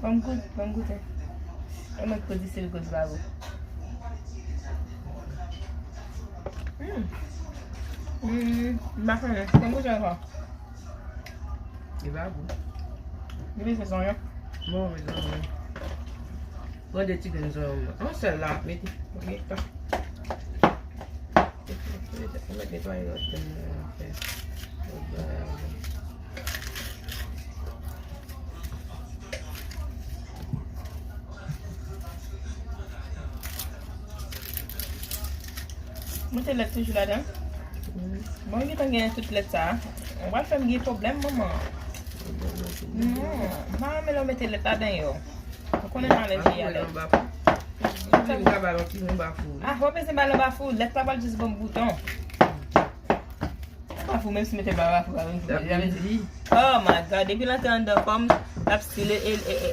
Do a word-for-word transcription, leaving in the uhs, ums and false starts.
Ban m goute, ban m goute. E mwen ki pou di si l gou, si l pa gou. Hmm. Hmm, m pa konnen. Ban m goute ankò. Li pa gou. Li bezwen zonyon. Bon, bezwen zonyon. Pran de ti grenn zonyon. Yon sèl la, mete. Mete. Mete, mete netwaye lòt grenn nan fè. Lòt bagay la. Mete lèt toujou ladan. Bon, li gentan genyen tout lèt sa a. Ou pral fè m gen pwoblèm, manman. Non, m pa renmen lè w mete lèt ladan yo. Ou konnen m alèji a lèt. Ah, ou pa bezwen ba l anba fou. Lèt la pral jis ban m bouton. Anba fou, menm si mete ba anba fou, pa menm fou. Oh my God, depi l antre anndan kò m, l ap style e, e, e,